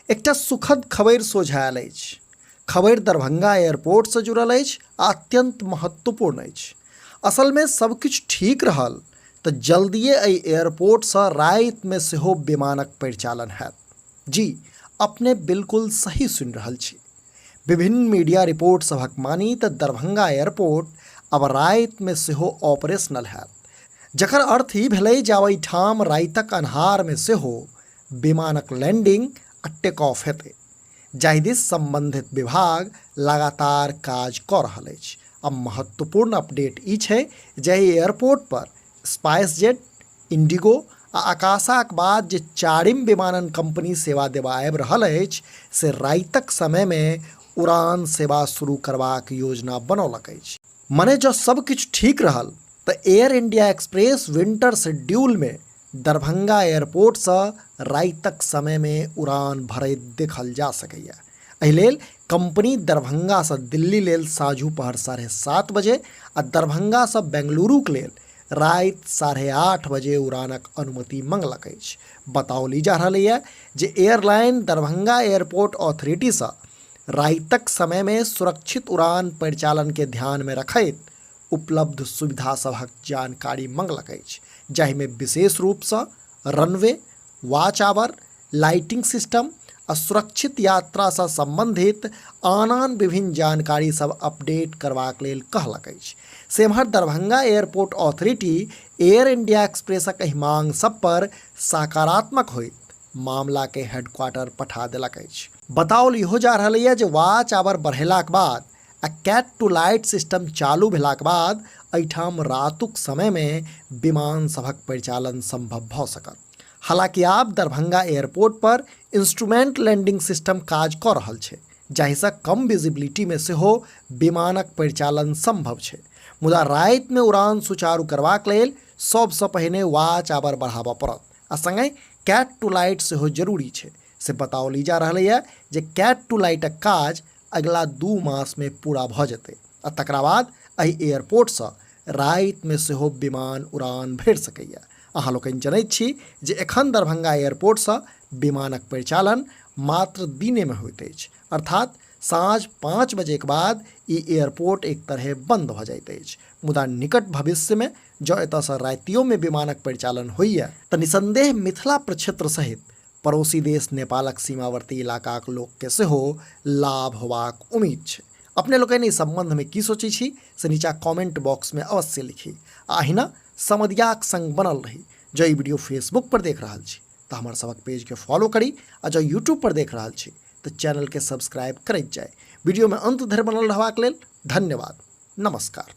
एकटा सुखद खबरि सोझा आयल अछि। खबरि दरभंगा एयरपोर्टसँ जुड़ल अछि आ अत्यंत महत्वपूर्ण अछि। असलमे सब किछु ठीक रहल तऽ जल्दिए एहि एयरपोर्टसँ रातिमे सेहो विमानक परिचालन हैत। जी, अपने बिल्कुल सही सुनि रहल छी। विभिन्न मीडिया रिपोर्ट सभक मानी तऽ दरभंगा एयरपोर्ट आब रातिमे सेहो ऑपरेशनल हैत। जकर अर्थ ई भेलै जे आब एहिठाम रातिक अन्हारमे सेहो विमानक लैंडिंग आ टेक ऑफ हेतै, जाहि दिस संबंधित विभाग लगातार काज कऽ रहल अछि। आ महत्वपूर्ण अपडेट ई छै जे एहि एयरपोर्ट पर स्पाइस जेट, इंडिगो आ आकाशाक बाद जे चारिम विमानन कंपनी सेवा देबा आबि रहल अछि से रातिक समयमे उड़ान सेवा शुरू करबाक योजना बनौलक अछि। मने जँ सब किछु ठीक रहल तऽ एयर इंडिया एक्सप्रेस विंटर शेड्यूलमे दरभंगा एयरपोर्टसँ रातिक समयमे उड़ान भरैत देखल जा सकैए। एहि लेल कंपनी दरभंगासँ दिल्ली लेल साँझू पहर 7:30 बजे आ दरभंगासँ बेंगलुरुक लेल राति 8:30 बजे उड़ानक अनुमति मंगलक अछि। बताओल ई जा रहल यऽ जे एयरलाइन दरभंगा एयरपोर्ट अथॉरिटीसँ रातिक समयमे सुरक्षित उड़ान परिचालनके ध्यानमे रखैत उपलब्ध सुविधा सभक जानकारी मंगलक अछि, जाहिमे विशेष रूपसँ रनवे, वॉच आवर, लाइटिंग सिस्टम आ सुरक्षित यात्रासँ संबंधित आन आन विभिन्न जानकारी सब अपडेट करबाक लेल कहलक अछि। से एम्हर Darbhanga airport authority Air India एक्सप्रेसक एहि मांग सब पर सकारात्मक होइत मामला के हेडक्वार्टर पठा देलक अछि। बताओल इहो जा रहल यऽ जे वॉच आवर बढ़ेलाक बाद आ कैट टू लाइट सिस्टम चालू भेलाक बाद एहिठाम रातुक समयमे विमान सभक परिचालन संभव भऽ सकत। हालांकि आब दरभंगा एयरपोर्ट पर इंस्ट्रूमेंट लैंडिंग सिस्टम काज कऽ रहल छै, जाहिसँ कम विजिबिलिटीमे सेहो विमानक परिचालन संभव छै। मुदा रातिमे उड़ान सुचारू करबाक लेल सबसँ पहिने वॉच आवर बढ़ाबऽ पड़त आ संगहि कैट टू लाइट सेहो जरूरी छै। से बताओल ई जा रहलैए जे कैट टू लाइटक काज अगिला 2 मासमे पूरा भऽ जेतै आ तकरा बाद एहि एयरपोर्टसँ रातिमे सेहो विमान उड़ान भरि सकैए। अहाँ लोकनि जनैत छी जे एखन दरभंगा एयरपोर्टसँ विमानक परिचालन मात्र दिनेमे होइत अछि, अर्थात साँझ 5 बजेके बाद ई एयरपोर्ट एक तरहे बंद भऽ जाइत अछि। मुदा निकट भविष्यमे जँ एतऽसँ रातियोमे विमानक परिचालन होइए तऽ निसंदेह मिथिला प्रक्षेत्र सहित पड़ोसी देश नेपालक सीमावर्ती इलाकाक लोकके सेहो लाभ होबाक उम्मीद छै। अपने लोकनि एहि सम्बन्धमे की सोचै छी से नीचा कमेंट बॉक्समे अवश्य लिखी आ अहिना समदियाक संग बनल रही। जँ ई वीडियो फेसबुक पर देख रहल छी तऽ हमर सभक पेजके फॉलो करी आ जँ यूट्यूब पर देख रहल छी तऽ चैनलके सब्सक्राइब करैत जाय। वीडियोमे अंत धरि बनल रहबाक लेल धन्यवाद। नमस्कार।